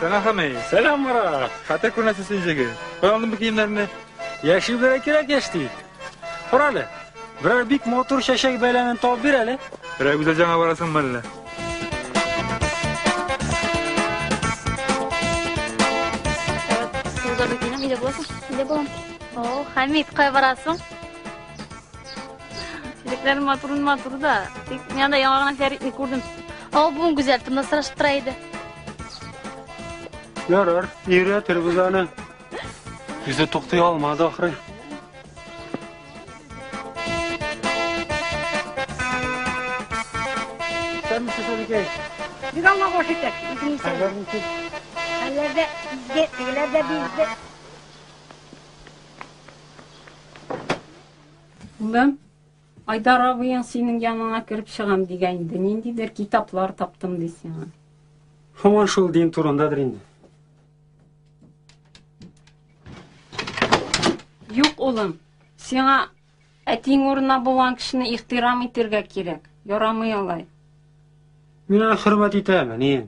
Сәлам, Хамит. Сәлам, Марат. Хәтер күренәсең син, җегет. Кая алдың бу киемнәрне? Яши белергә кирәк яшь дип. Кара әле. Берәр бик матур чәчәк бәйләмен табып бир әле. Берәр гүзәл җанга барасыңмы әллә? Өйдә буласың? Өйдә булам. О, Хамит, кая барасың? Чәчәкләр матурын матур да. Тик мин анда яңа гына Фәритне күрдем. О, бүген Гүзәл турында сорашып тора иде. Ярар, өйрәтербез аны. Үзе туктый алмады ахры. Исәнмесез, әбекәй. Бик Аллага шөкер. Үзең исән. Хәлләр ничек? Хәлләр дә изге, тегеләр дә бизде. Улым, Айдар абыең синең яныңа кереп чыгам дигән инде. Ниндидер китаплар таптым ди сиңа. Һаман шул дин турындадыр инде. Юк, улым, сиңа әтиң урынына булган кешене ихтирам итәргә кирәк. Ярамый алай. Мин аны хөрмәт итәм, әнием.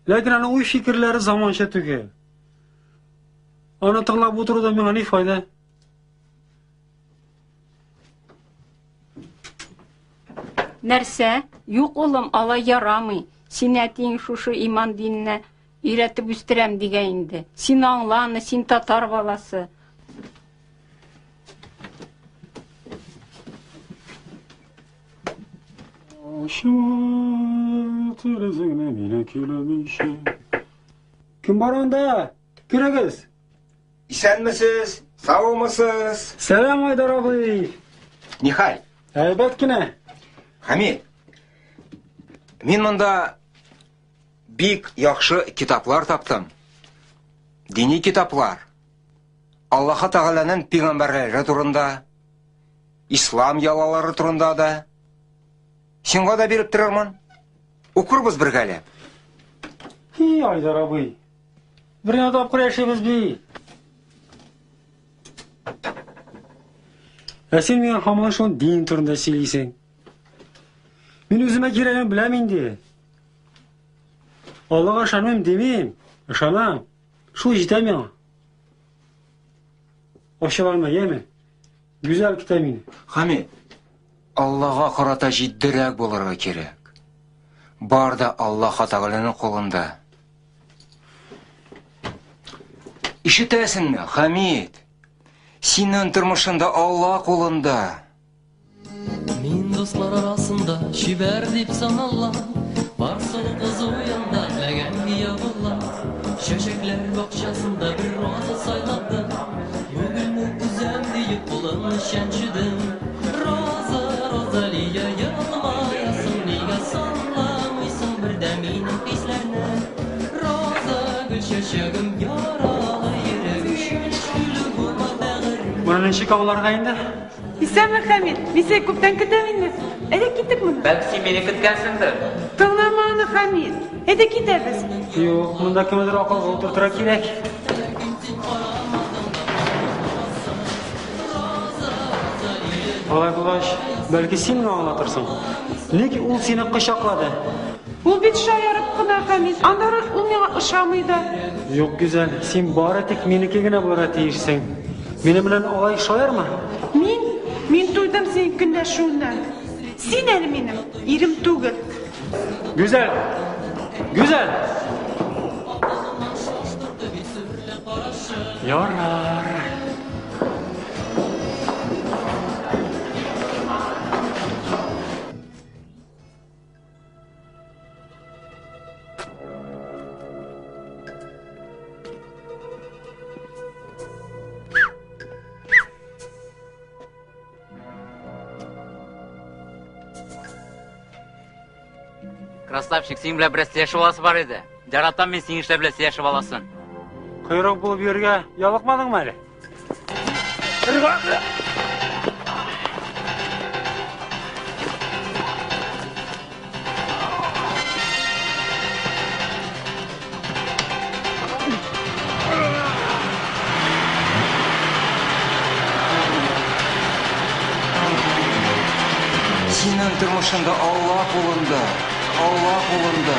Ләкин аның уй-фикерләре заманча түгел. Аны тыңлап утырудан миңа ни файда? Нәрсә? Юк, улым, алай ярамый. Син әтиең шушы иман диненә өйрәтеп үстерәм дигән инде. Син аңла аны, син татар баласы. Кем бар анда? Керегез. Исәнмесез, саумысыз? Сәлам, Айдар абый. Нихәл? Әйбәт кенә. Хамид, мин монда бик яхшы китаплар таптым. Дини китаплар. Аллаһы Тәгаләнең пәйгамбәрләре турында, ислам ялалары турында да. Сиңа да биреп торырмын. Укырбыз бергәләп. Хи, Айдар абый. Бер генә тапкыр яшибез бит. Ә син миңа һаман шул дин турында сөйлисең. Мин үземә кирәген беләм инде. Аллага ышанмыйм димим, ышанам. Шул җитә миңа. Ачуланма, яме. Гүзәл көтә мине. Хамид, Аллага карата җитдирәк булырга кирәк. Бар да Аллаһ Тәгаләнең кулында. Ишетәсеңме, Хамид? Синең тормышында Алла кулында. Мин дуслар арасында чибәр дип санала. Бар сылу кыз уенда теләгән кияү була. Чәчәкләр бакчасында бер роза сайладым. Бүген үк өзәм диеп кулымны чәнчедем. Роза, Розалия, елмаясың, нигә санламыйсың бер дә минем хисләрне? Роза, гөл чәчәгем, яралы йөрәгем, чүл булма бәгырем. Моны ничек аңларга инде? Исәнме, Хәмит? Мин сине күптән көтәм инде. Әйдә киттек моннан. Бәлки син мине көткәнсеңдер? Тыңлама аны, Хәмит. Әйдә китәбез. Юк, монда кемнедер акылга утыртырга кирәк. Алай булгач, бәлки син миңа аңлатырсың. Ник ул сине кочаклады? Ул бит шаярып кына, Хәмит. Аннары ул миңа ошамый да. Юк, Гүзәл, син бары тик минеке генә булырга тиешсең. Минем белән алай шаярма. Мин, мин туйдым синең көнләшүеңнән. Син әле минем ирем түгел. Гүзәл! Гүзәл! Ярар. Красавчик, синең белән бераз сөйләшеп аласы бар иде. Яратам мин синең эшләр белән сөйләшеп аласын. Койрык булып йөрергә ялыкмадыңмы әле? Синең тормышында Алла кулында, Алла кулында.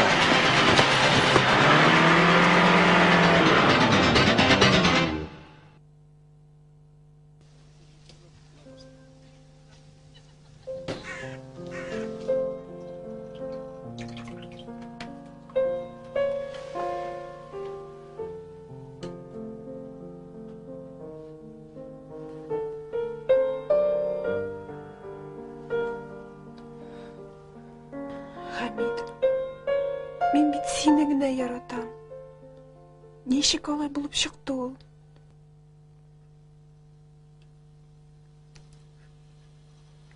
Ничек алай булып чыкты ул?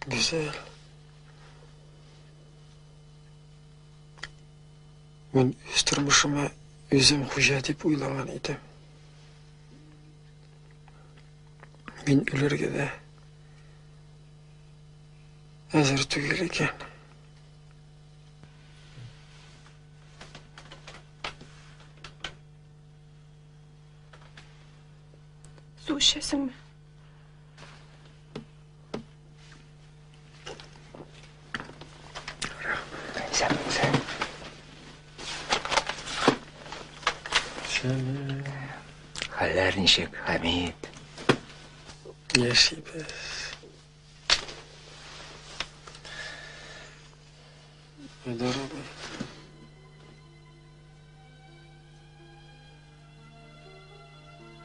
Гүзәл. Мин үз тормышыма үзем хуҗа дип уйлаган идем. Мин үләргә дә әзер түгел икән. Су эчәсеңме? Хәлләр ничек, Хәмит? Яшибез. Айдар абый.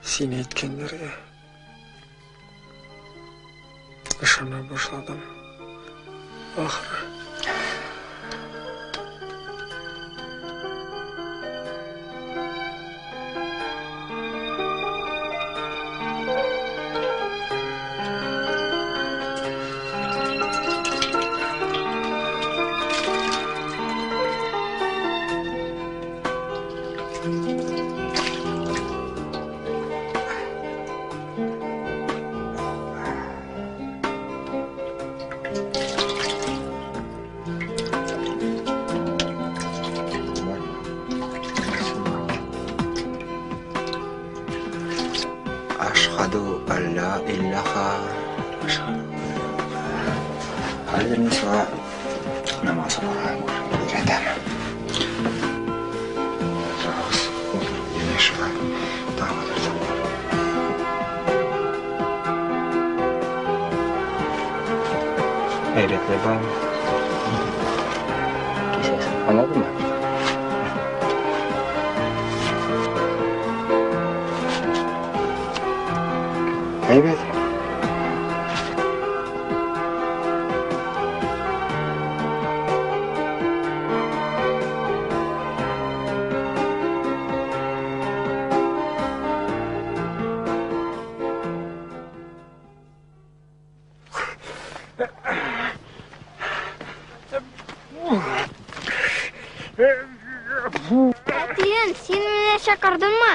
Син әйткәннәргә ышана башладым. Ахыры. Ашхаду алла иллаха. Хәзер мин сиңа намаз укырга өйрәтәм. Торыгыз, утыр, янә шулай. Тагын утырдым. Әйбәтләп ал. Кисәсең. Аңладыңмы? Әйбәт. Әтием, син мине чакырдыңмы?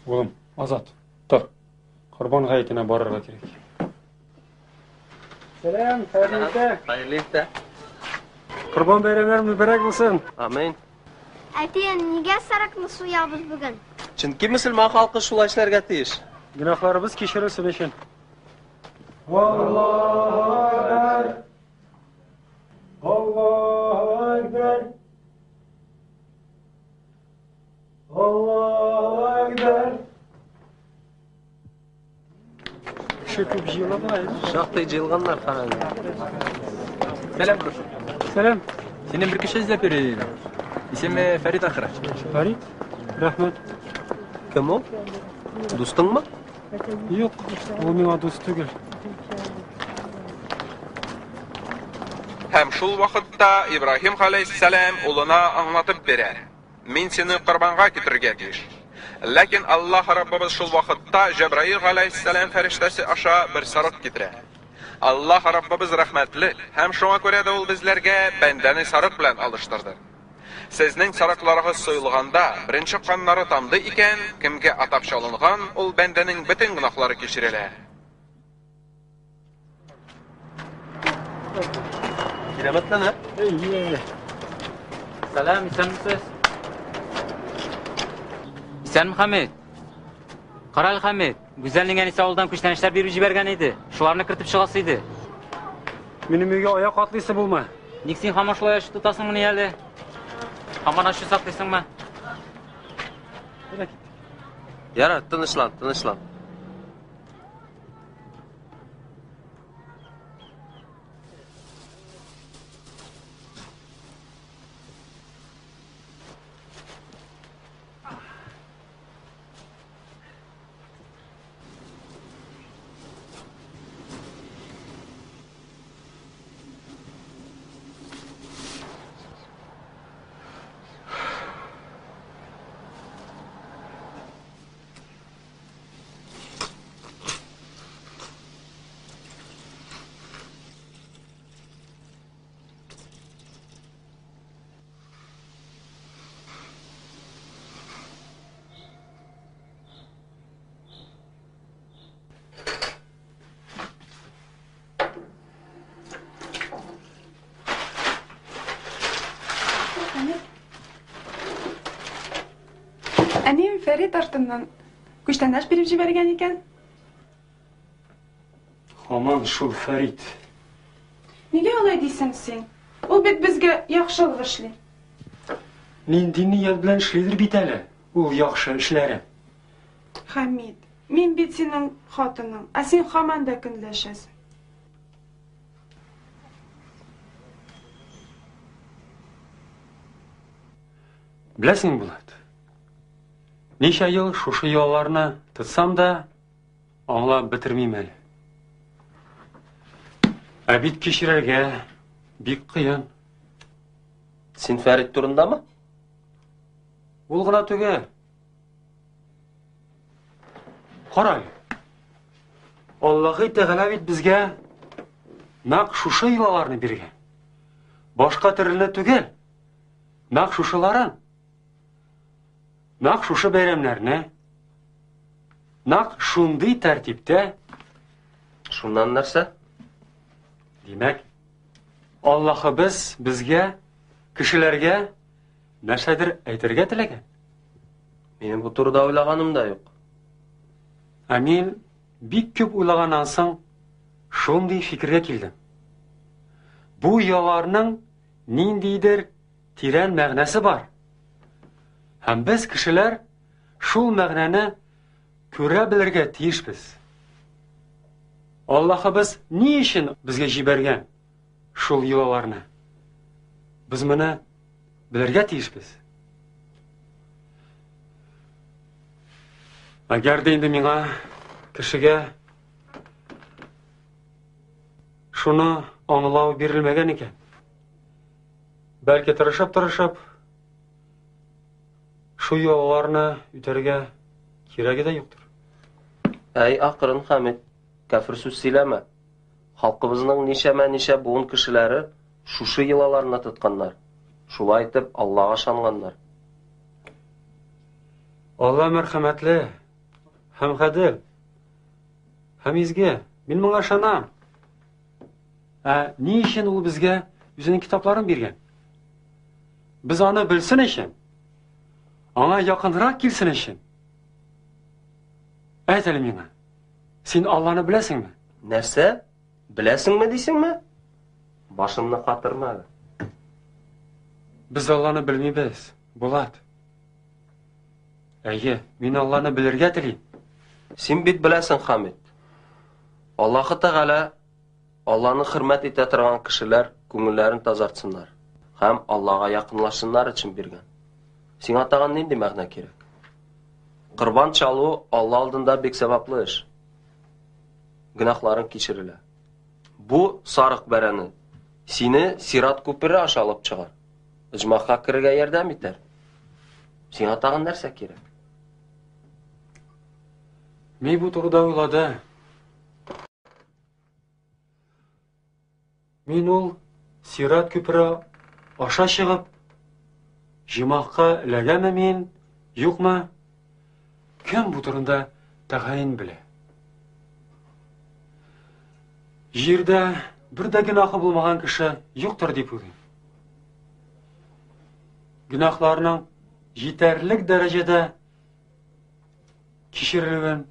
Улым, Азат, тор. Корбан гаетенә барырга кирәк. Сәлам, хәерле иртә. Хәерле иртә. Корбан бәйрәмнәре мөбарәк булсын. Амин. Әтием, нигә сарыкны суябыз бүген? Чөнки мөселман халкы шулай эшләргә тиеш. Гөнаһларыбыз кичерелсен өчен. Аллаһу акбар. Аллаһу акбар. Аллаһу акбар. Кеше күп җыела бугай. Шактый җыелганнар, кара әле. Сәлам, күрше. Сәлам. Синнән бер кеше эзләп йөри иде. Исеме Фәрит ахры. Фәрит? Рәхмәт. Кем ул? Дустыңмы? Юк, ул миңа дус түгел. Һәм шул вакытта Ибраһим галәйһиссәлам улына аңлатып бирә, Мин сине корбанга китерергә тиеш. Ләкин Аллаһ Раббыбыз шул вакытта Җәбраил галәйһиссәлам фәрештәсе аша бер сарык китерә. Аллаһ Раббыбыз рәхмәтле, һәм шуңа күрә дә ул безләргә бәндәне сарык белән алыштырды. Сезнең сарыкларыгыз суелганда, беренче каннары тамды икән, кемгә атап чалынган, ул бәндәнең бөтен гөнаһлары кичерелә. Кирәмәтләнә. Әйе. Сәлам, исәнмесез? Исәнме, Хәмит? Кара әле, Хәмит, Гүзәлнең әнисе авылдан күчтәнәчләр биреп җибәргән иде. Шуларны кертеп чыгасы иде. Минем өйгә аяк атлыйсы булма. Ник син һаман шулай ачу тотасыңмыни әле? Һаман ачу саклыйсыңмы? Ярар, тынычлан, тынычлан. Фәрит артыннан күчтәнәч биреп җибәргән икән. Һаман шул Фәрит. Нигә алай дисең син? Ул бит безгә яхшылык эшли. Нинди ният белән эшлидер бит әле ул яхшы эшләрен. Хәмит, мин бит синең хатының, ә син һаман да көнләшәсең. Беләсеңме, Булат, ничә ел шушы йолаларны тотсам да, аңлап бетермим әле. Ә бит кичерергә бик кыен. Син Фәрит турындамы? Ул гына түгел. Кара әле. Аллаһы Тәгалә бит безгә нәкъ шушы йолаларны биргән. Башка төрле түгел. Нәкъ шушыларын. Нәкъ шушы бәйрәмнәрне. Нәкъ шундый тәртиптә. Шуннан нәрсә? Димәк, Аллаһыбыз безгә, кешеләргә нәрсәдер әйтергә теләгән. Минем бу турыда уйлаганым да юк. Ә мин бик күп уйлаганнан соң шундый фикергә килдем. Бу йолаларның ниндидер тирән мәгънәсе бар. Һәм без, кешеләр, шул мәгънәне күрә белергә тиешбез. Аллаһыбыз ни өчен безгә җибәргән шул йолаларны? Без моны белергә тиешбез. Әгәр дә инде миңа кешегә шуны аңлау бирелмәгән икән, бәлки тырышып-тырышып шул йолаларны үтәргә кирәге дә юктыр. Әй, акрын, Хәмит, кәфер сүз сөйләмә. Халкыбызның ничәмә-ничә буын кешеләре шушы йолаларны тотканнар. Шулай итеп, Аллага ышанганнар. Алла мәрхәмәтле һәм гадел һәм изге. Мин моңа ышанам. Ә ни өчен ул безгә үзенең китапларын биргән? Без аны белсен өчен, аңа якынрак килсен өчен. Әйт әле миңа, син Алланы беләсеңме? Нәрсә? Беләсеңме дисеңме? Башымны катырма әле. Без Алланы белмибез, Булат. Әйе, мин Алланы белергә телим. Син бит беләсең, Хамит. Аллаһы Тәгалә Алланы хөрмәт итә торган кешеләр күңелләрен тазартсыннар һәм Аллага якынлашсыннар өчен биргән. Сиңа тагын нинди мәгънә кирәк? Корбан чалу Алла алдында бик саваплы эш. Гөнаһларың кичерелә. Бу сарык бәрәне сине сират күпере аша алып чыгар. Оҗмахка керергә ярдәм итәр. Сиңа тагын нәрсә кирәк? Мин бу турыда уйлады. Мин ул сират күпере аша чыгып, җимахка эләгәме мин, юкмы? Кем бу турында тәгаен белә? Җирдә бер дә гөнаһы булмаган кеше юктыр дип уйлыйм. Гөнаһларның җитәрлек дәрәҗәдә кичерелүен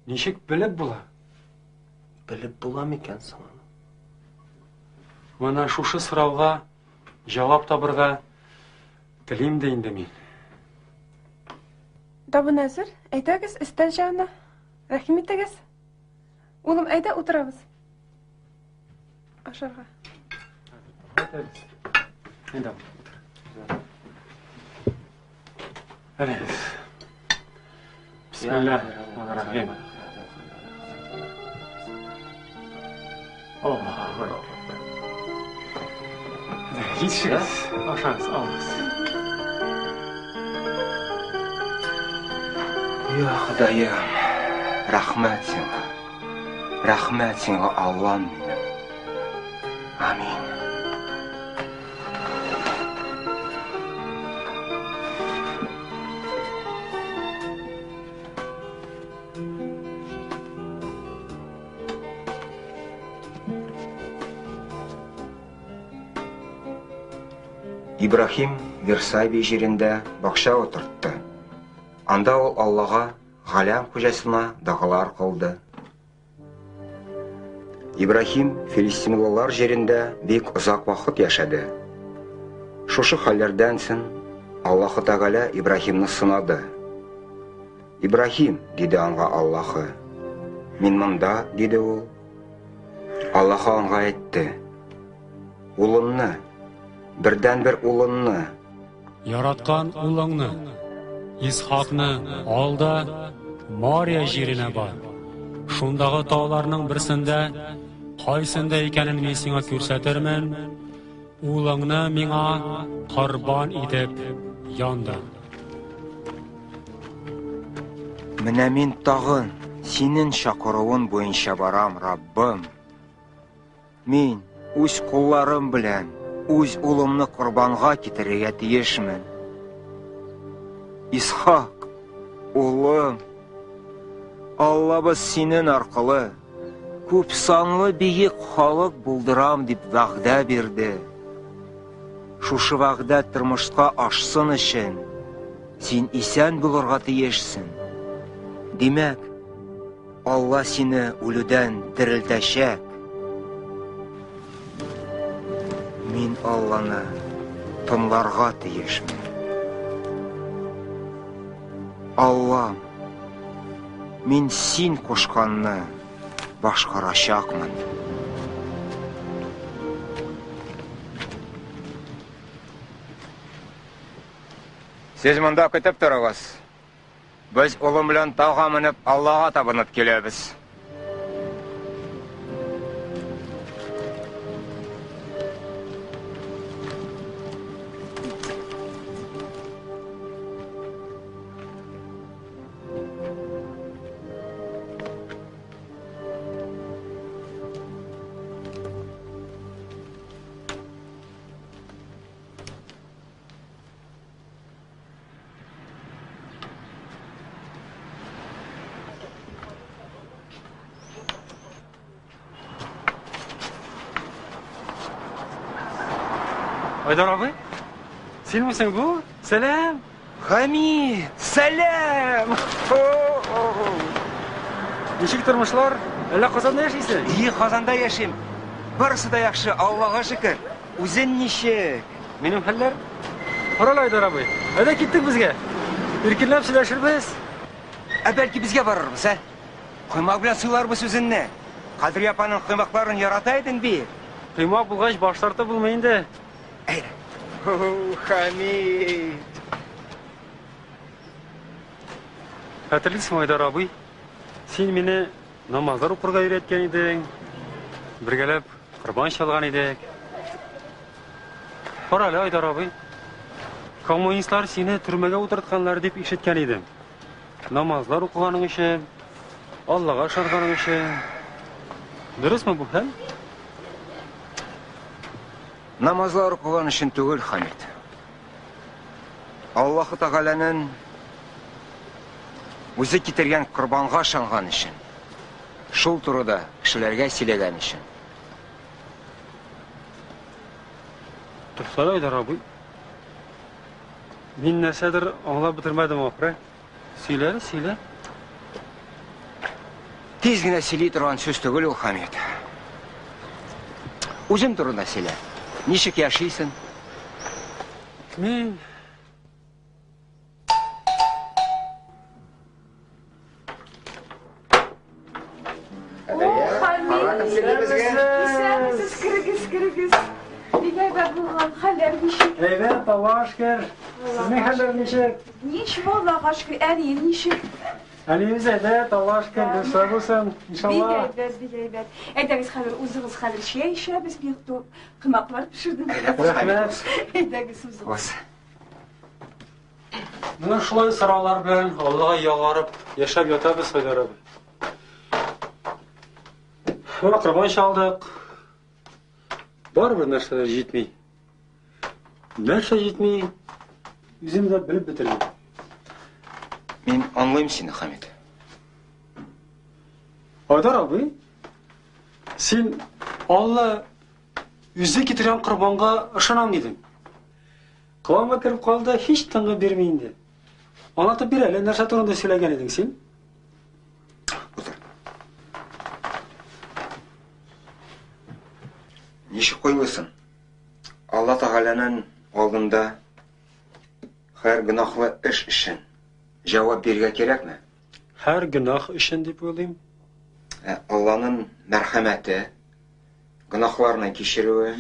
ничек белеп була? Белеп була микән соң аны? Менә шушы сорауга җавап табырга телим дә инде мин. Табын әзер. Әйдәгез, өстәл җанына. Рәхим итегез. Улым, әйдә утырабыз. Ашарга. Әйдә, утыр. Әйдә. Бисмиллаһир-рахманир-рахим. Аллаһу акбар. Җитешегез, ашагыз, алыгыз. Я Ходаем, рәхмәт сиңа. Рәхмәт сиңа, Аллам минем. Амин. Ибраһим Версавий җирендә бакча утыртты. Анда ул Аллага, Галәм хуҗасына догалар кылды. Ибраһим филистимлылар җирендә бик озак вакыт яшәде. Шушы хәлләрдән соң Аллаһы Тәгалә Ибраһимны сынады. Ибраһим, диде аңа Аллаһы. Мин монда, диде ул. Аллаһы аңа әйтте. Улымны, бердәнбер улымны, Яраткан улыңны, Исхакны ал да Мория җиренә бар. Шундагы тауларның берсендә, кайсында икәнен мин сиңа күрсәтермен, улыңны миңа корбан итеп яндыр. Менә мин тагын синең чакыруың буенча барам, Раббым. Мин үз кулларым белән үз улымны корбанга китерергә тиешмен. Исхак, улым, Аллабыз синең аркылы күп санлы биек халык булдырам дип вәгъдә бирде. Шушы вәгъдә тормышка ашсын өчен син исән булырга тиешсең. Димәк, Алла сине үлүдән терелтәчәк. Мин Алланы тыңларга тиешмен. Аллам, мин син кушканны башкарачакмын. Сез монда көтеп торыгыз. Без улым белән тауга менеп, Аллага табынып киләбез. Айдар абый, синмесең бу? Сәлам! Хамид, сәлам! Ничек тормышлар? Әллә Казанда яшисең? Ие, Казанда яшим. Барысы да яхшы, Аллага шөкер. Үзең ничек? Минем хәлләр? Карале, Айдар абый. Әйдә киттек безгә. Иркенләп сөйләшербез. Ә бәлки безгә барырбыз, ә? Коймак белән сыйларбыз үзеңне. Кадрия апаның коймакларын ярата идең бит. Коймак булгач, баш тартып булмый инде. Әйдә. Хамид. Хәтерлисеңме, Айдар абый? Син мине намазлар укырга өйрәткән идең. Бергәләп корбан чалган идек. Кара әле, Айдар абый. Коммунистлар сине төрмәгә утыртканнар дип ишеткән идем. Намазлар укыганың өчен, Аллага ышанганың өчен. Дөресме бу хәл? Намазлар укыган өчен түгел, Хамид. Аллаһы Тәгаләнең үзе китергән корбанга ышанган өчен. Шул турыда кешеләргә сөйләгән өчен. Туктале, Айдар абый. Мин нәрсәдер аңлап бетермәдем ахры. Сөйлә әле, сөйлә. Тиз генә сөйли торган сүз түгел ул, Хамид. Үзең турында сөйлә. Ничек яшисең? Мин Исәнмесез, керегез, керегез. Бик әйбәт булган, хәлләр ничек? Әйбәт, Аллага шөкер. Сезнең хәлләр ничек? Ничего, Аллага шөкер. Әнием ничек? Әниебез әйбәт, Аллага шөкер, дөрес булсын, иншалла. Бик әйбәт, бик әйбәт. Әйдәгез хәзер узыгыз, хәзер чәй эчәбез, бик туп коймаклар пешердем. Рәхмәт. Әйдәгез узыгыз. Менә шулай сораулар белән Аллага ялварып яшәп ятабыз, Айдар абый. Менә корбан чалдык. Барыбер нәрсәләр җитми. Нәрсә җитми, үзем дә белеп бетермим. Мин аңлыйм сине, Хамит. Айдар абый, син Алла үзе китергән корбанга ышанам дидең. Колагыма кереп калды, һич тынгы бирми инде. Аңлатып бир әле, нәрсә турында сөйләгән идең син? Утыр. Ничек уйлыйсың? Алла Тәгаләнең алдында һәр гөнаһлы эш өчен җавап бирергә кирәкме? Һәр гөнаһ өчен дип уйлыйм. Ә Алланың мәрхәмәте, гөнаһларны кичерүе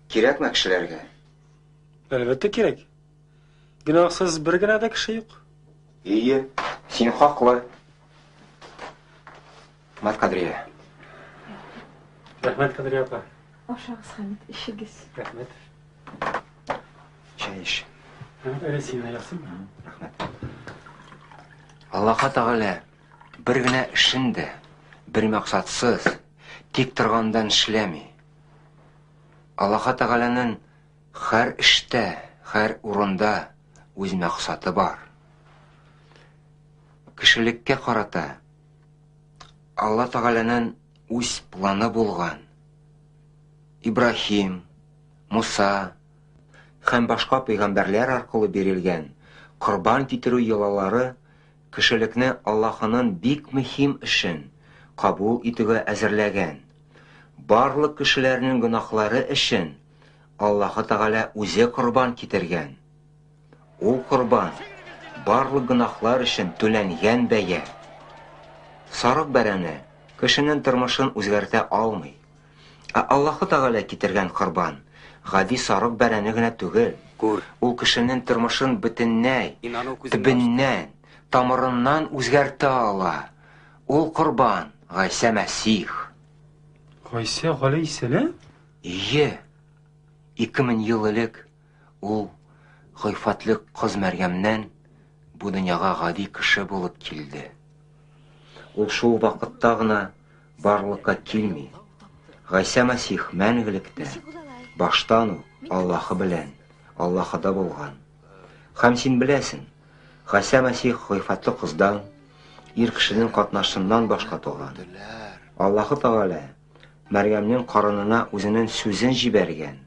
кирәкме кешеләргә? Әлбәттә кирәк. Гөнаһсыз бер генә дә кеше юк. Ие, син хаклы. Рәхмәт, Кадрия. Рәхмәт, Кадрия апа. Ашагыз, Хәмит, эчегез. Рәхмәт. Чәй эч. Әле син ясыйм. Рәхмәт. Аллаһ Тәгалә бер генә эшен дә бер максатсыз, тик торгандан эшләми. Аллаһ Тәгаләнең һәр эштә, һәр урында үз максаты бар. Кешелеккә карата Алла Тәгаләнең үз планы булган. Ибраһим, Муса һәм башка пәйгамбәрләр аркылы бирелгән корбан китерү йолалары кешелекне Аллаһының бик мөһим эшен кабул итүгә әзерләгән. Барлык кешеләрнең гөнаһлары өчен Аллаһы Тәгалә үзе корбан китергән. Ул корбан барлык гөнаһлар өчен түләнгән бәя. Сарык бәрәне кешенең тормышын үзгәртә алмый. Ә Аллаһы Тәгалә китергән корбан гади сарык бәрәне генә түгел. Күр. Ул кешенең тормышын бөтенләй, Инан күзеңне төбеннән, тамырыннан үзгәртә ала. Ул корбан Гайсә Мәсих. Гайсә галәйһиссәлам? Ие. 2000 ел элек ул гыйффәтле кыз Мәрьямнән бу дөньяга гади кеше булып килде. Ул шул вакытта гына барлыкка килми. Гайсә Мәсих мәңгелектә баштан ук Аллаһы белән Аллаһыда булган. Һәм син беләсең, Гайсә Мәсих гыйффәтле кыздан, ир кешенең катнашыннан башка туган. Аллаһы Тәгалә Мәрьямнең карынына үзенең сүзен җибәргән.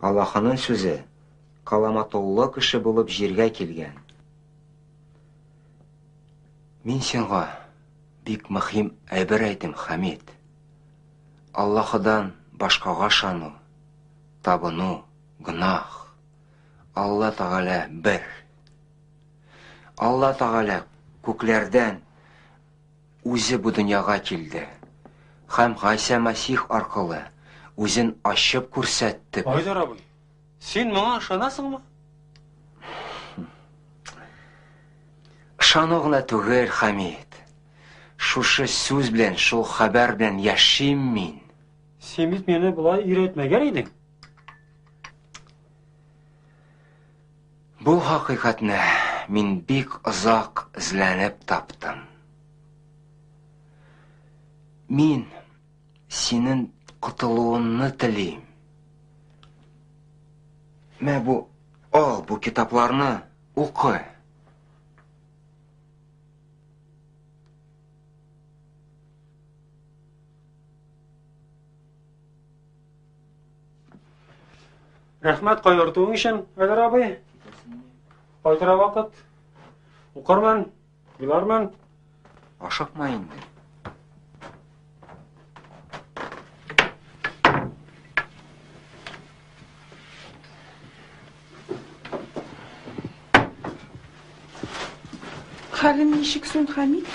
Аллаһының сүзе каламатуллы кеше булып җиргә килгән. Мин сиңа бик мөһим әйбер әйтим, Хамид. Аллаһыдан башкага ышану, табыну гөнаһ. Алла Тәгалә бер. Алла Тәгалә күкләрдән үзе бу дөньяга килде. Һәм Гайсә Мәсих аркылы үзен ачып күрсәтте. Айдар абый, син моңа ышанасыңмы? Ышану гына түгел, Хамид. Шушы сүз белән, шул хәбәр белән яшим мин. Син бит мине болай өйрәтмәгән идең. Бу хакыйкатьне мин бик озак эзләнеп таптым. Мин синең котылуыңны телим. Мә бу, ал бу китапларны, укы. Рәхмәт кайгыртуың өчен, Айдар абый. Кайтыра вакыт. Укырмын, уйлармын. Ашыкма инде. Хәлең ничек соң, Хәмит?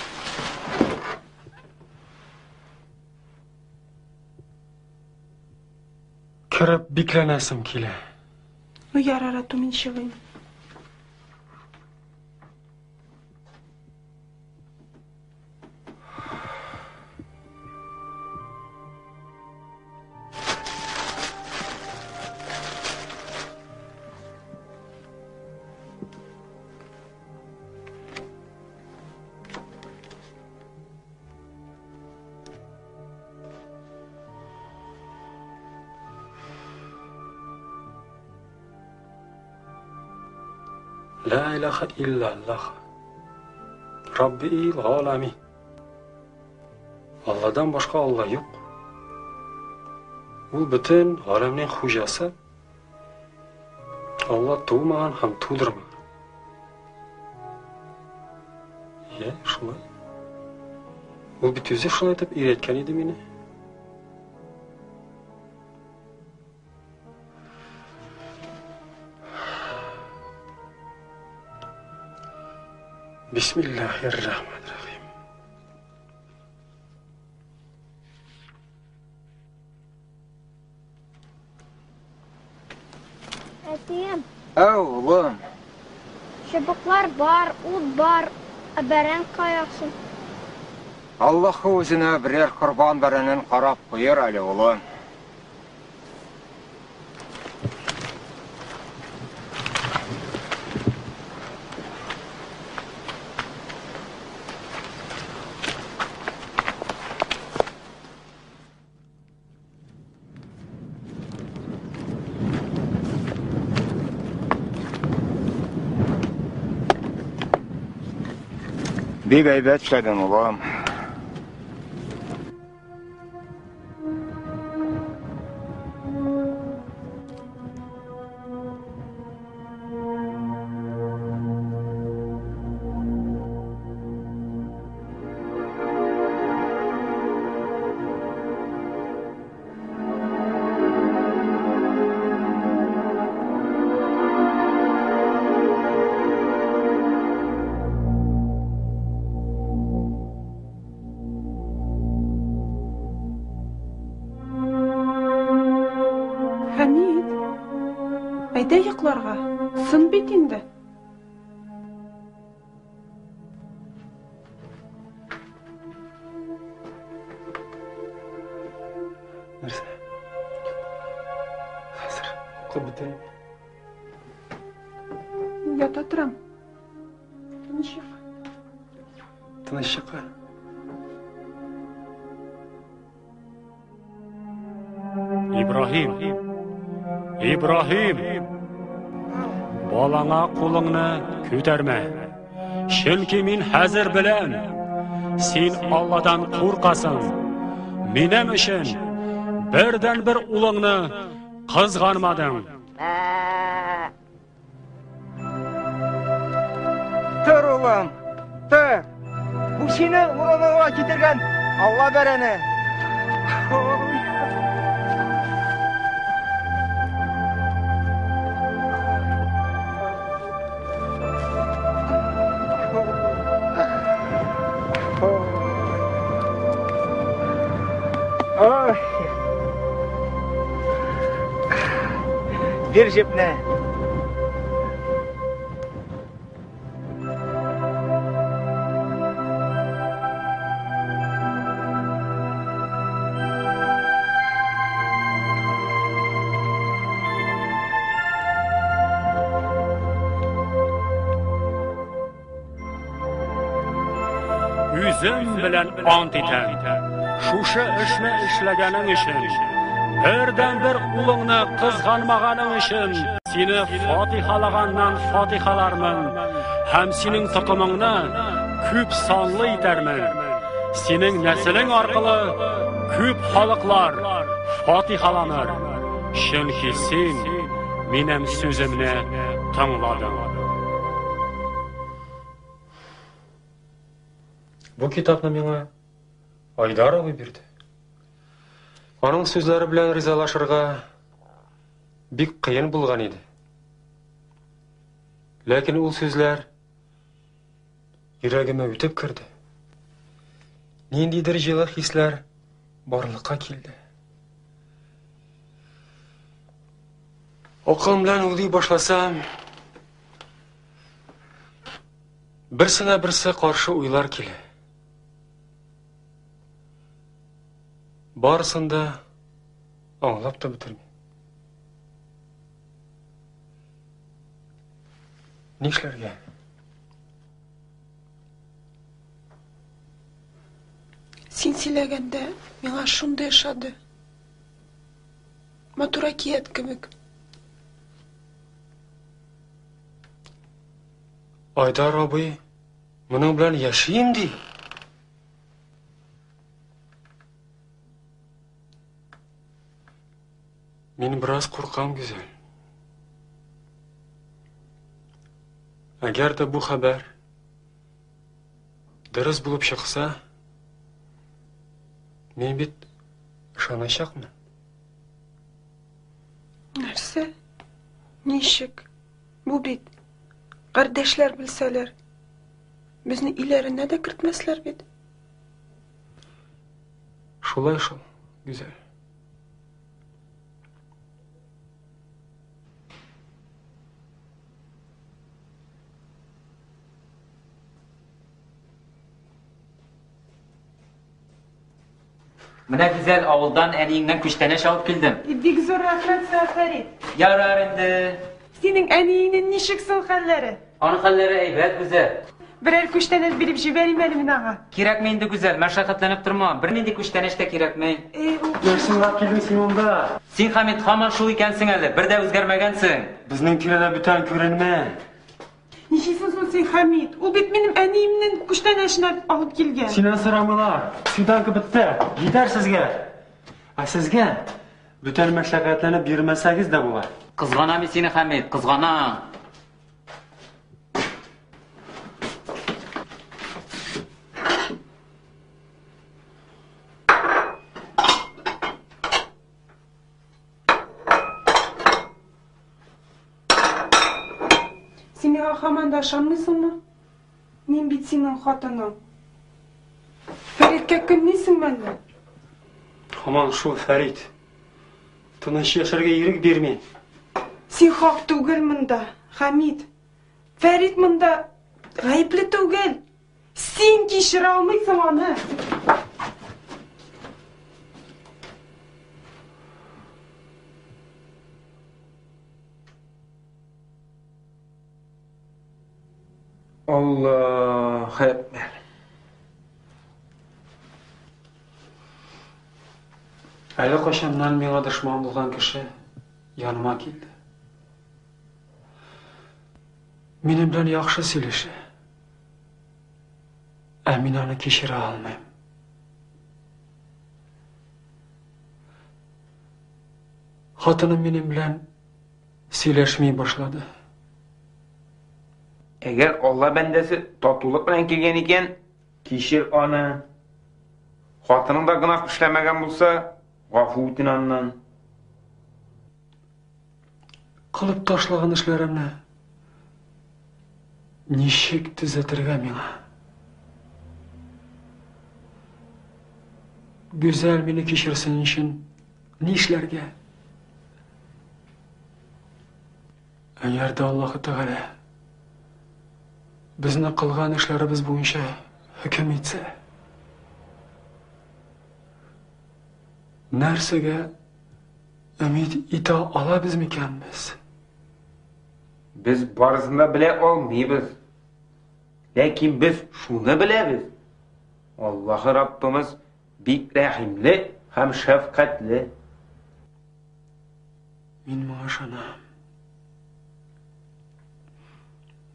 Кереп бикләнәсем килә. Ну, ярар, ату мин чыгыйм. Ла илаха иллаллах. Раббил галами. Алладан башка Алла юк. Ул бөтен галәмнең хуҗасы. Алла тумаган һәм тудырмаган. Әйе, шулай. Ул бит үзе шулай итеп өйрәткән иде мине. Бисмиллахир-рахманир-рахим. Әтием. Әу, улым. Чыбыклар бар, ут бар, ә бәрән кая соң? Аллаһы үзенә берәр корбан бәрәнен карап куер әле, улым. Бик әйбәт эшләдең, улым. Хәмит, әйдә йокларга. Сын бит инде. Нәрсә? Хәзер укып бетерим. Ята торам. Тыныч йокы. Тыныч йокы. Ибраһим! Ибраһим! Балаңа кулыңны күтәрмә. Чөнки мин хәзер беләм, син Алладан куркасың. Минем өчен бердән-бер улыңны кызганмадың. Тор, улым, тор. Бу синең урыныңа китергән Алла бәрәне. Ой. Бир җепне. Үзем белән ант итәм. Шушы эшне эшләгәнең өчен, бердән-бер улыңны кызганмаганың өчен сине фатихалаганнан фатихалармын һәм синең токымыңны күп санлы итәрмен. Синең нәселең аркылы күп халыклар фатихаланыр. Чөнки син минем сүземне тыңладың. Бу китапны миңа Айдар абый бирде. Аның сүзләре белән ризалашырга бик кыен булган иде. Ләкин ул сүзләр йөрәгемә үтеп керде. Ниндидер җылы хисләр барлыкка килде. Акылым белән уйлый башласам, берсенә берсе каршы уйлар килә. Барысын да аңлап та бетермим. Нишләргә? Син сөйләгәндә миңа шундый ошады. Матур әкият кебек. Айдар абый моның белән яшим ди. Мин бераз куркам, Гүзәл. Әгәр дә бу хәбәр Дөрес булып чыкса, мин бит ышаначакмын. Нәрсә? Ничек? Бу бит кардәшләр белсәләр, безне өйләренә дә кертмәсләр бит. Шулай шул, Гүзәл. Менә Гүзәл, авылдан әниеңнән күчтәнәч алып килдем. Бик зур рәхмәт сиңа, Фәрит. Ярар инде. Синең әниеңнең ничек соң хәлләре? Аның хәлләре әйбәт, Гүзәл. Берәр күчтәнәч биреп җибәрим әле мин аңа. Кирәкми инде, Гүзәл, мәшәкатьләнеп торма. Бернинди күчтәнәч тә кирәкми. Нәрсә уйлап килдең син монда? Син, Хәмит, һаман шул икәнсең әле, бер дә үзгәрмәгәнсең. Безнең тирәдә бүтән күренмә. Ничисең соң син, Хәмит? Ул бит минем әниемнең күчтәнәчен алып килгән. Синнән сорамыйлар. Свиданка бетте. Җитәр сезгә. Ә сезгә бүтән мәшәкатьләнеп йөрмәсәгез дә була. Кызганам мин сине, Хәмит, кызганам. Син миңа һаман да ышанмыйсыңмы? Мин бит синең хатының. Фәриткә көнлисеңме әллә? Һаман шул Фәрит. Тыныч яшәргә ирек бирми. Син хак түгел монда, Хәмит. Фәрит монда гаепле түгел. Син кичерә алмыйсың аны. Аллаһу әкбәр. Әле кайчаннан миңа дошман булган кеше яныма килде. Минем белән яхшы сөйләшә. Ә мин аны кичерә алмыйм. Хатыным минем белән сөйләшми башлады. Әгәр Алла бәндәсе татулык белән килгән икән, кичер аны. Хатының да гөнаһ эшләмәгән булса, гафу үтен аннан. Кылып ташлаган эшләремне ничек төзәтергә миңа? Гүзәл мине кичерсен өчен нишләргә? Әгәр дә Аллаһы Тәгалә безне кылган эшләребез буенча хөкем итсә, нәрсәгә өмид итә алабыз микән без? Без барысын да белә алмыйбыз. Ләкин без шуны беләбез. Аллаһы Раббымыз бик рәхимле һәм шәфкатьле. Мин моңа ышанам.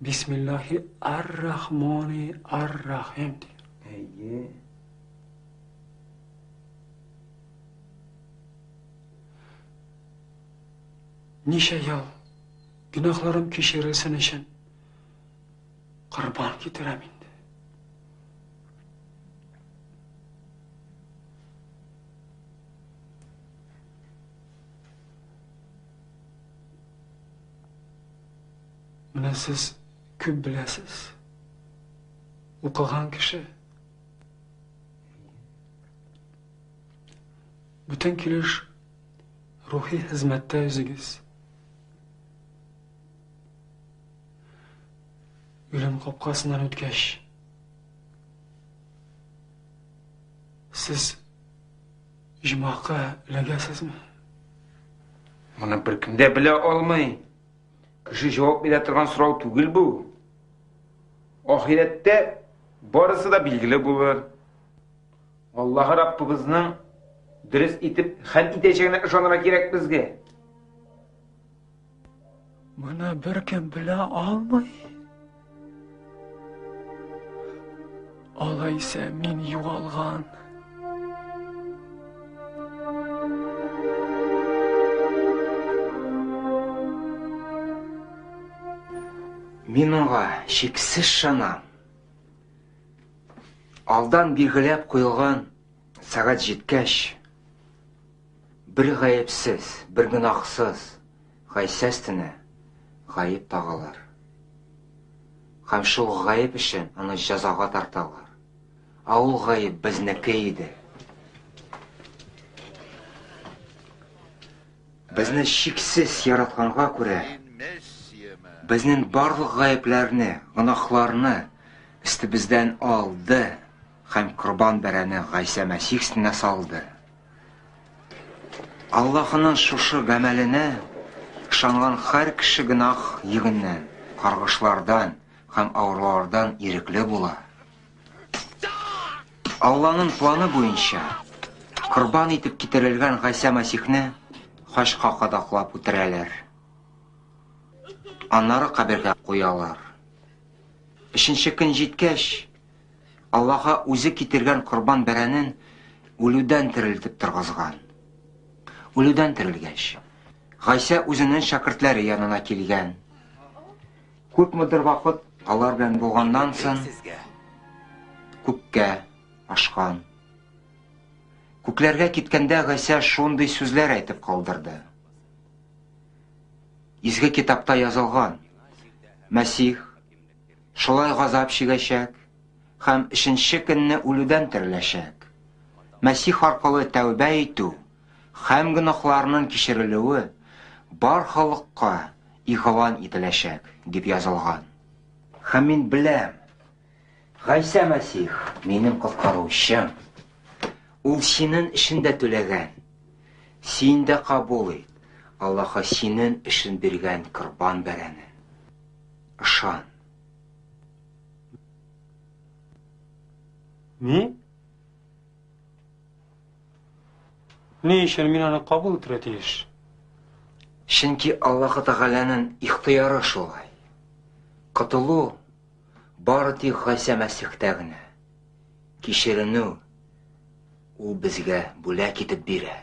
Бисмиллахи ар-Рахмани ар-Рахим. Әйе. Ничә ел гөнаһларым кичерелсен өчен корбан китерәм инде. Менә сез күп беләсез. Укыган кеше. Бүтән килеш рухи хезмәттә үзегез. Үлем капкасыннан үткәч, сез җомакка эләгәсезме? Моны беркем дә белә алмый. Кеше җавап бирә торган сорау түгел бу. Ахирәттә барысы да билгеле булыр. Аллаһы Раббыбызның дөрес итеп хәл итәчәгенә ышанырга кирәк безгә. Моны беркем белә алмый. Алайса мин югалган. Мин аңа чиксез ышанам. Алдан билгеләп куелган сәгать җиткәч, бер гаепсез, бер гөнаһсыз Гайсә өстенә гаеп тагалар. Һәм шул гаеп өчен аны җәзага тарталар. Ә ул гаеп безнеке иде. Безне чиксез яратканга күрә, безнең барлык гаепләрне, гөнаһларны өстебездән алды һәм корбан бәрәне Гайсә Мәсих өстенә салды. Аллаһының шушы гамәленә ышанган һәр кеше гөнаһ йөгеннән, каргышлардан һәм авырулардан ирекле була. Алланың планы буенча, корбан итеп китерелгән Гайсә Мәсихне хачка кадаклап үтерәләр. Аннары кабергә куялар. Өченче көн җиткәч, Аллаһы үзе китергән корбан бәрәнен үлүдән терелтеп торгызган. Үлүдән терелгәч, Гайсә үзенең шәкертләре янына килгән. Күпмедер вакыт алар белән булганнан соң, күккә ашкан. Күкләргә киткәндә Гайсә шундый сүзләр әйтеп калдырды. Изге китапта язылган, Мәсих шулай газап чигәчәк һәм өченче көнне үлүдән тереләчәк. Мәсих аркылы тәүбә итү һәм гөнаһларның кичерелүе бар халыкка игълан ителәчәк, дип язылган. Һәм мин беләм, Гайсә Мәсих минем коткаручым. Ул синең өчен дә түләгән. Син дә кабул ит Аллаһы синең өчен биргән корбан бәрәнен. Ышан. Ни? Ни өчен мин аны кабул итәргә тиеш? Чөнки Аллаһы Тәгаләнең ихтыяры шулай. Котылу бары тик Гайсә Мәсихтә генә. Кичеренү ул безгә бүләк итеп бирә.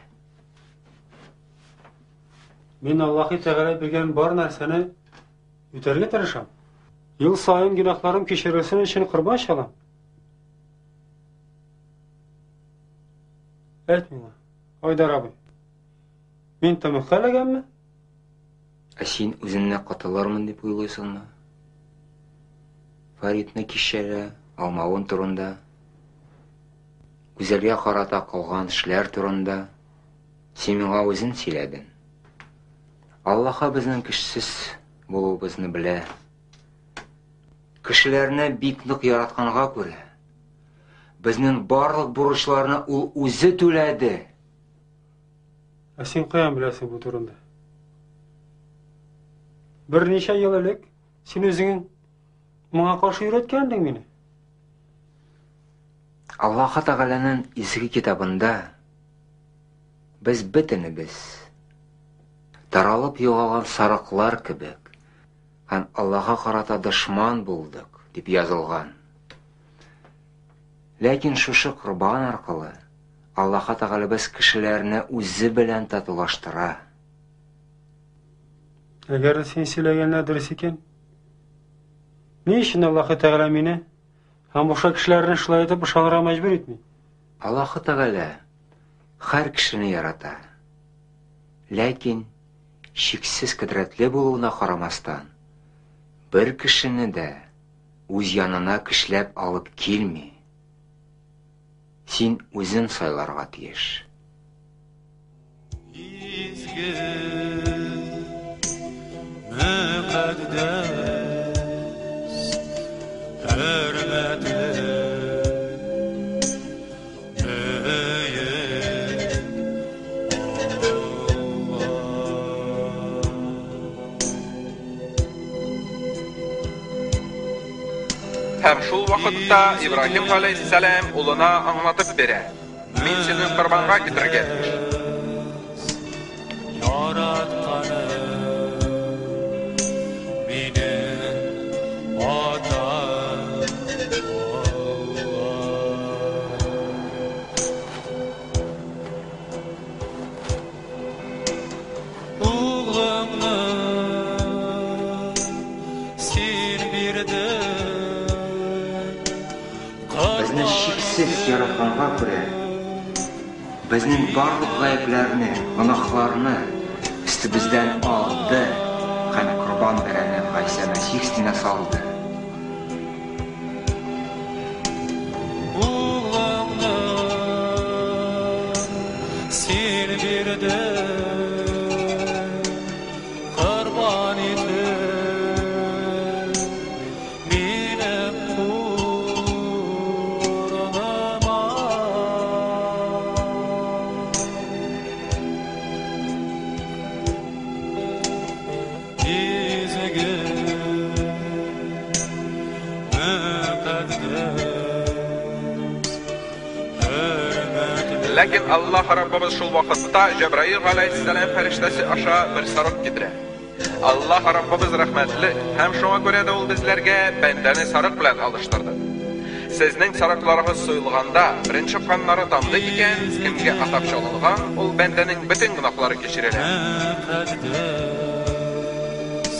Мин Аллаһы Тәгалә биргән бар нәрсәне үтәргә тырышам. Ел саен гөнаһларым кичерелсен өчен корбан чалам. Әйт миңа, Айдар абый. Мин тәмугка эләгәмме? Ә син үзеңне котылырмын дип уйлыйсыңмы? Фаридны кичерә алмавын турында, Гүзәлгә карата кылган эшләр турында син миңа үзең сөйләдең. Аллаһы безнең көчсез булуыбызны белә. Кешеләрне бик нык яратканга күрә, безнең барлык бурычларны ул үзе түләде. Ә син каян беләсең бу турында? Берничә ел элек син үзең моңа каршы өйрәткәндең мине. Аллаһы Тәгаләнең изге китабында без бөтенебез таралып югалган сарыклар кебек һәм Аллаһка карата дошман булдык дип язылган. Ләкин шушы корбан аркылы Аллаһы Тәгаләбез кешеләрне үзе белән татулаштыра. Әгәр син сөйләгәннәр дөрес икән, ни өчен Аллаһы Тәгалә мине һәм башка кешеләрне шулай итеп ышанырга мәҗбүр итми? Аллаһы Тәгалә һәр кешене ярата. Ләкин чиксез кодрәтле булуына карамастан, бер кешене дә үз янына көчләп алып килми. Син үзең сайларга тиеш. Изге, мөкатдәс, хөрмәтле, бөек Алла. Һәм шул вакытта Ибраһим галәйһиссәлам улына аңлатып бирә, Мин сине корбанга китерергә тиеш. Яратканым минем Атам Алла. Углыңны син бирдең. Безне чиксез Чиксез яратканга күрә, безнең барлык гаепләрне, гөнаһларны өстебездән алды һәм корбан бәрәне Гайсә Мәсих өстенә салды. Улыңны син бирдең, корбан итеп, минем урыныма. Изге, мөкатдәс, Ләкин Аллаһ Раббыбыз шул вакытта Җәбраил галәйһиссәлам фәрештәсе аша бер сарык китерә. Аллаһ Раббыбыз рәхмәтле һәм шуңа күрә дә ул безләргә бәндәне сарык белән алыштырды. Сезнең сарыкларыгыз суелганда, беренче каннары тамды икән, кемгә атап чалынган, ул бәндәнең бөтен гөнаһлары кичерелә. Мөкатдәс,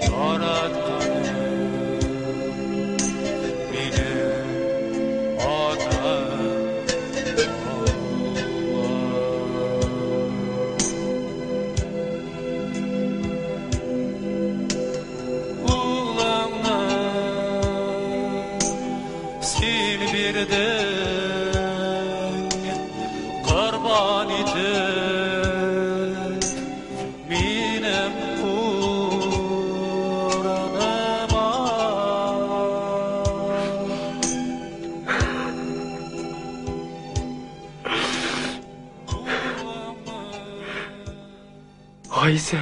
яратканым, минем Атам Улыңны син бирдең, корбан итеп, минем урыныма. Гайсә.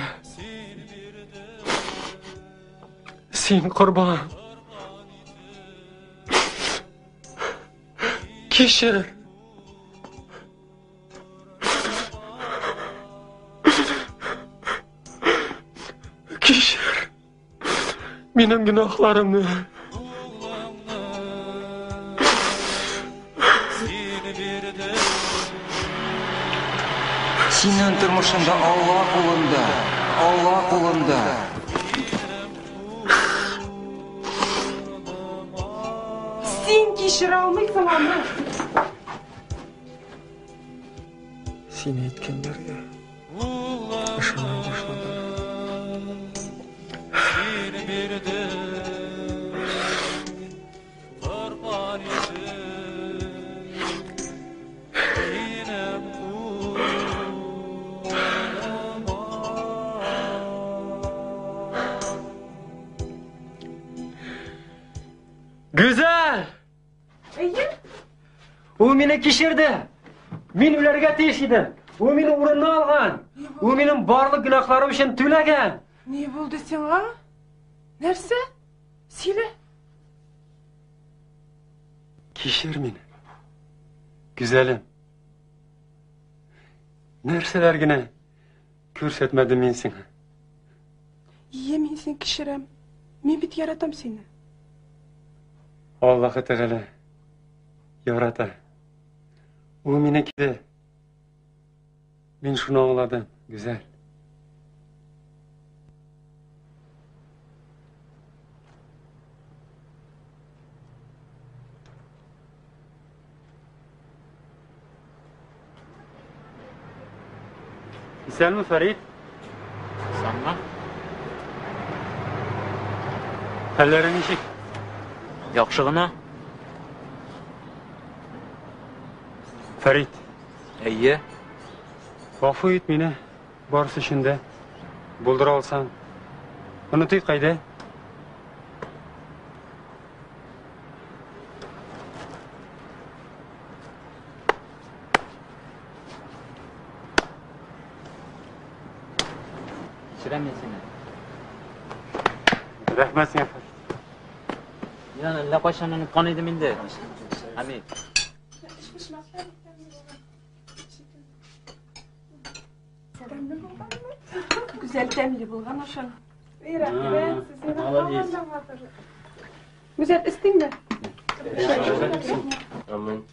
Син корбан. Кичер. Кичер. Минем гөнаһларымны. Синең тормышыңда Алла кулында, Алла кулында. Син кичерә алмыйсың аны. Син әйткәннәргә ышана башладым. Син бирдең, корбан итеп, минем урыныма. Гүзәл! Әйе? Ул мине кичерде. Мин үләргә тиеш идем. Ул мине урынына алган. Ул минем барлык гөнаһларым өчен түләгән. Ни булды сиңа? Нәрсә? Сөйлә. Кичер мине. Гүзәлем. Нәрсәләр генә күрсәтмәдем мин сиңа. Ие, мин сине кичерәм. Мин бит яратам сине. Аллаһы Тәгалә ярата. Ул мине киде. Мин шуны аңладым, Гүзәл. Исәнме, Фәрит? Исәнме? Хәлләрең ничек? Яхшы гына. Фәрит. Әйе. Гафу ит мине, барысы өчен дә. Булдыра алсаң. Онытыйк әйдә. Кичерәм мин сине. Рәхмәт сиңа, Фәрит. Мин аны әллә кайчан оныткан идем инде. Хәмит. Гүзәл тәмле булган ашың. Рәхмәт, Молодец. Гүзәл, эстеңме? Амин.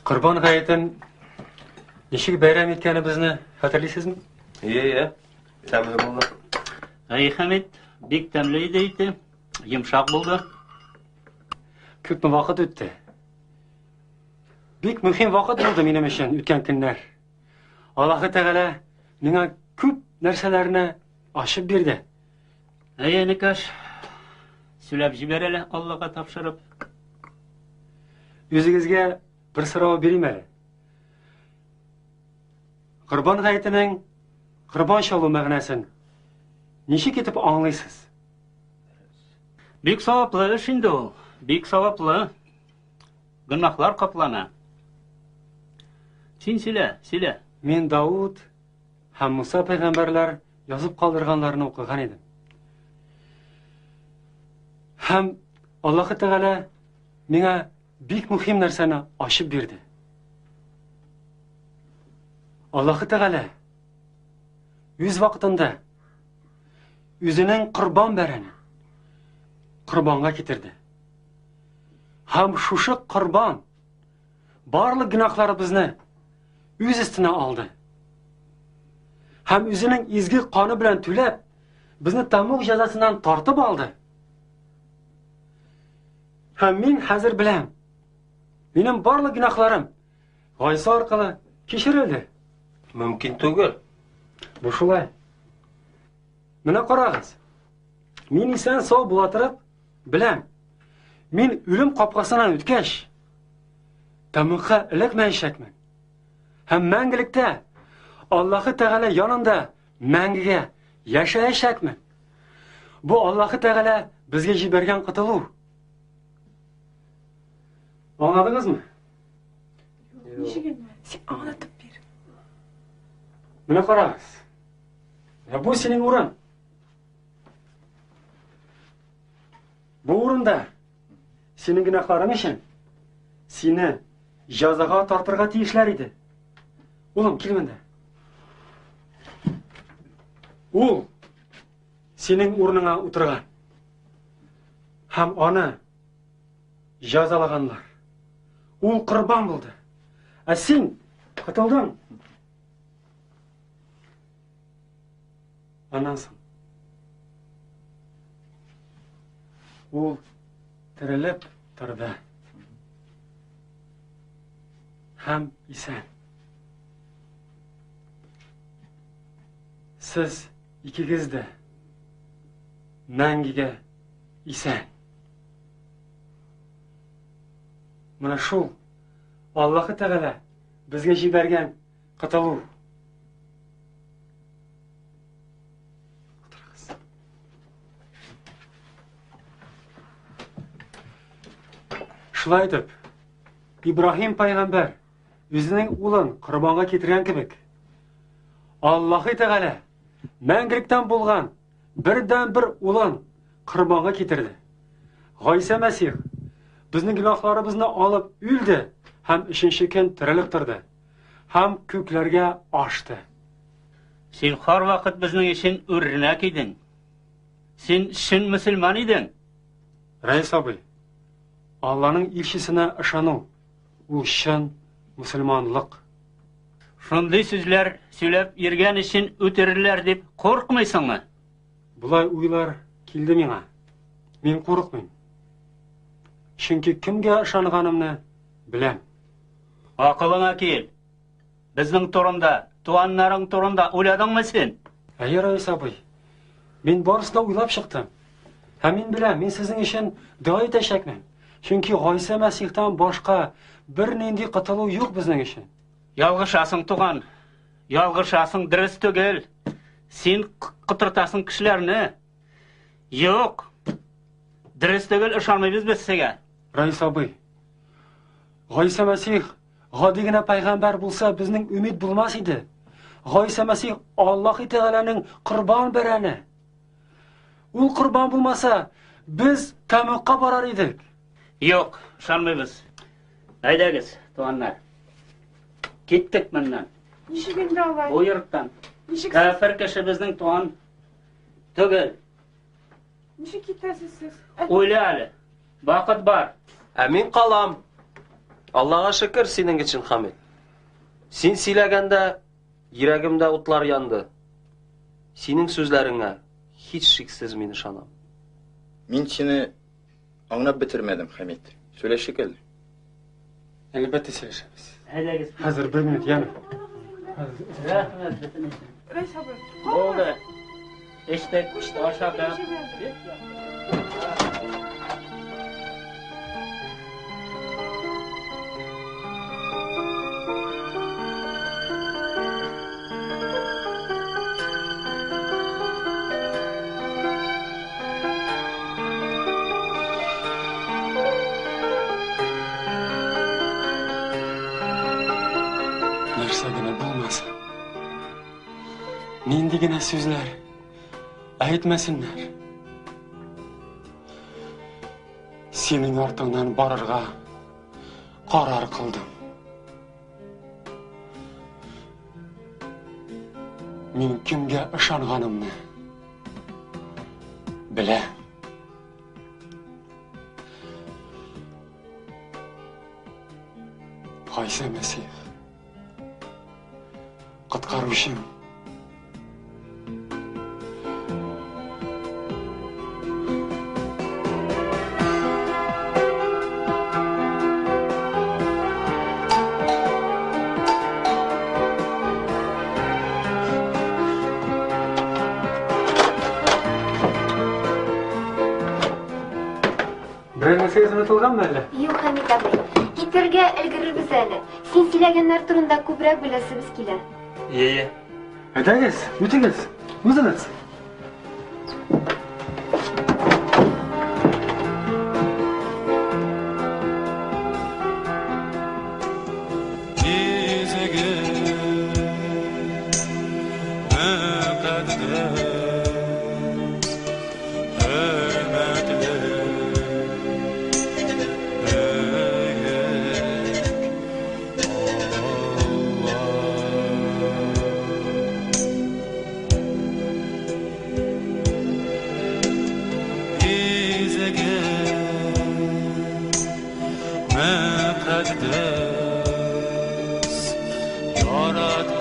Корбан гаетен ничек бәйрәм иткәнебезне хәтерлисезме? Ие, ие. Тәмле булды. Әй, Хәмит, бик тәмле иде ите. Йомшак булды. Күпме вакыт үтте. Бик мөһим вакыт булды минем өчен үткән көннәр. Аллаһы Тәгалә миңа күп нәрсәләрне ачып бирде. Әй, энекәш, сөйләп җибәр әле Аллага тапшырып. Үзегезгә бер сорау бирим әле. Корбан гаетенең корбан чалу мәгънәсен ничек итеп аңлыйсыз? Бик саваплы эш инде ул. Бик саваплы. Гөнаһлар каплана. Син сөйлә, сөйлә. Мин Дауд һәм Муса пәйгамбәрләр язып калдырганнарны укыган идем. Һәм Аллаһы Тәгалә миңа бик мөһим нәрсәне ачып бирде. Аллаһы Тәгалә үз вакытында үзенең корбан бәрәне корбанга китерде. Һәм шушы корбан барлык гөнаһларыбызны үз өстенә алды. Һәм үзенең изге каны белән түләп, безне тәмуг җәзасыннан тартып алды. Һәм мин хәзер беләм, минем барлык гөнаһларым Гайса аркылы кичерелде. Мөмкин түгел. Бу шулай. Менә карагыз. Мин исән сау була торып, беләм. Мин үлем капкасыннан үткәч, тәмугка эләкмәячәкмен. Һәм мәңгелектә Аллаһы Тәгалә янында мәңгегә яшәячәкмен. Бу Аллаһы Тәгалә безгә җибәргән котылу. Аңладыгызмы? Ничек инде? Син аңлатып бир. Менә карагыз. Менә бу синең урын. Бу урында синең гөнаһларың өчен сине җәзага тартырга тиешләр иде. Улым, кил монда. Ул синең урыныңа утырган. Һәм аны җәзалаганнар. Ул корбан булды. Ә син котылдың. Аннан соң ул терелеп торды. Һәм исән. Сез икегез дә мәңгегә исән. Менә шул Аллаһы Тәгалә безгә җибәргән котылу. Шулай итеп, Ибраһим пайгамбәр үзенең улын корбанга китергән кебек, Аллаһы Тәгалә мәңгелектән булган бердән-бер улын корбанга китерде. Гайсә Мәсих безнең гөнаһларыбызны алып үлде һәм өченче көн терелеп торды һәм күкләргә ашты. Син һәрвакыт безнең өчен үрнәк идең. Син чын мөселман идең. Рәис абый, Алланың илчесенә ышану ул чын мөселманлык. Шундый сүзләр сөйләп йөргән өчен үтерерләр дип куркмыйсыңмы? Болай уйлар килде миңа. Мин курыкмыйм. Чөнки кемгә ышанганымны беләм. Акылыңа кил. Безнең турында, туганнарың турында уйладыңмы син? Әйе, Раис абый. Мин барысын да уйлап чыктым. Һәм мин беләм, мин сезнең өчен дога итәчәкмен. Чөнки Гайсә Мәсихтан башка бернинди котылу юк безнең өчен. Ялгышасың, туган. Ялгышасың, дөрес түгел. Син котыртасың кешеләрне. Юк. Дөрес түгел, ышанмыйбыз без сезгә. Раис абый, Гайсә Мәсих гади генә пайгамбәр булса, безнең өмид булмас иде. Гайсә Мәсих Аллаһ Тәгаләнең корбан бәрәне. Ул корбан булмаса, без тәмугка барар идек. Юк, ышанмыйбыз. Әйдәгез, туганнар. Киттек моннан. Ничек инде алай? Бу йорттан. Ничек Кафир кеше безнең туган түгел. Ничек китәсез сез? Уйла әле. Вакыт бар. Ә мин калам. Аллага шөкер синең өчен, Хамит. Син сөйләгәндә йөрәгемдә утлар янды. Синең сүзләреңә һичшиксез мин ышанам. Мин сине аңлап бетермәдем, Хәмит. Сөйләшик әле. Әлбәттә сөйләшәбез. Әйдәгез. Хәзер бер минут, яме. Рәхмәт бөтен өчен. Рәис абый. Булды. Эчтек, ашадык. Нәрсә генә булмасын. Нинди генә сүзләр әйтмәсеннәр. Синең артыңнан барырга карар кылдым. Мин кемгә ышанганымны беләм. Гайсә Мәсих, коткаручым. Берәр нәрсәгез онытылганмы әллә? Юк, Хәмит абый. Китәргә өлгерербез әле. Син сөйләгәннәр турында күбрәк беләсебез килә. Йә, йә. Әйдәгез, үтегез, узыгыз. Изге, мөкатдәс, хөрмәтле, бөек Алла. Изге, мөкатдәс, яраткан